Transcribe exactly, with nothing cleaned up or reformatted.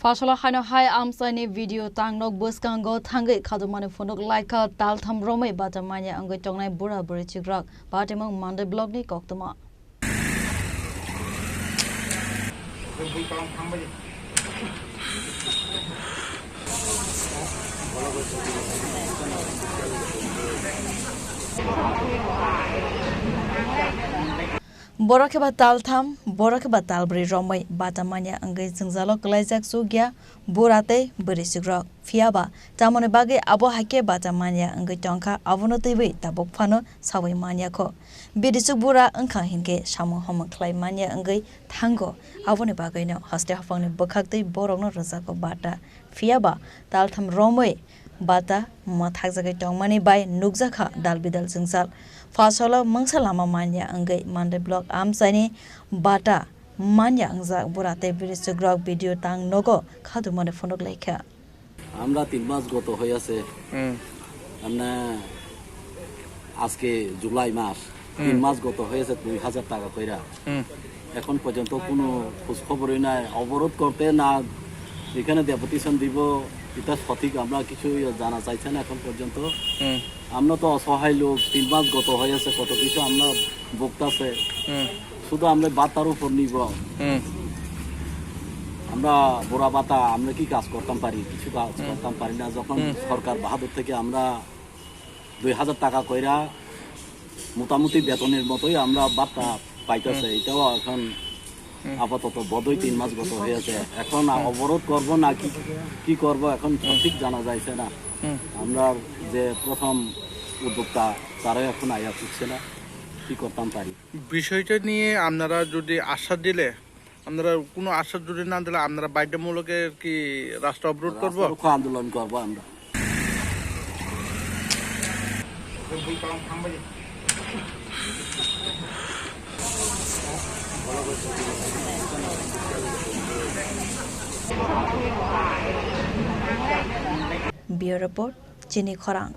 Fasalo haino hai amchaini video tangnok bwskango thangwi khadumani phunuk laikha taltham romwi bata manya wngwi tongnai bura bwrwi chikrok. Patimung Monday Vlog ni koktwma. Borok khe ba taltham, borok khe ba talbrwi romwi bata manya wngwi jwngjalo kwlaijak chukya bura tei bwrwichukrok. Phiya ba tamoni bagwi abo hai khe bata manya wngwi tongkha, abono twiwi tabuk phano saui manya kho. Bwrwichuk bura wngkha hinkhe samung homung khlai manya wngwi thango, aboni bagwino haste haphangni bwkhaktwi borokno rwjago bata. Phiya ba taltham romwi bata mwthakjagwi tongmani bai nukjakha dal bidal jwngjal. Fasalo mungsa lama manya wngwi Monday Vlog amchaini bata manya wngjak bura tei bwrwichukrok video tang nogo khadumani phunuk laikha. আমরা তিন মাস গত হয়ে আছে। হুম। মানে আজকে জুলাই মাস, তিন হুম। মাস গত হয়েছে দুই হাজার টাকা কইরা। হুম। এখন পর্যন্ত কোনো খোঁজ খবরই নাই। অবরোধ করতে না এখানে ডেপুটেশন দিব, এটা সঠিক আমরা কিছু জানা চাইছে না এখন পর্যন্ত। হুম। আমরা তো অসহায় লোক, তিন মাস গত হয়েছে, কত কিছু আমরা ভুগতাছে। হুম। শুধু আমরা ভাতার উপর নির্ভর। হুম। আমরা বুড়া ভাতা, আমরা কি কাজ করতাম পারি? কিছু কাজ হুম। করতাম পারি না। যখন হুম। সরকার বাহাদুর থেকে আমরা দুই হাজার টাকা কইরা মোটামুটি বেতনের মতোই আমরা ভাতা পাইতেছে। হুম। এটাও এখন হুম। আপাতত বোধহয় তিন মাস গত হয়েছে। এখন হুম। অবরোধ করব না কি, কি করব এখন হুম। সঠিক জানা যাইছে না। হুম। আমরা যে প্রথম উদ্যোক্তা, তারাও এখন আইয়া উঠছে না। কি করতাম পারি? বিষয়টা নিয়ে আপনারা যদি আশ্বাস দিলে, আপনারা কোনো আশ্বাস যদি না দিলে, আপনারা বাধ্যতামূলক কি রাস্তা অবরোধ করব? রাস্তা রোকো আন্দোলন করব আমরা। Bureau Report, Chini Khorang.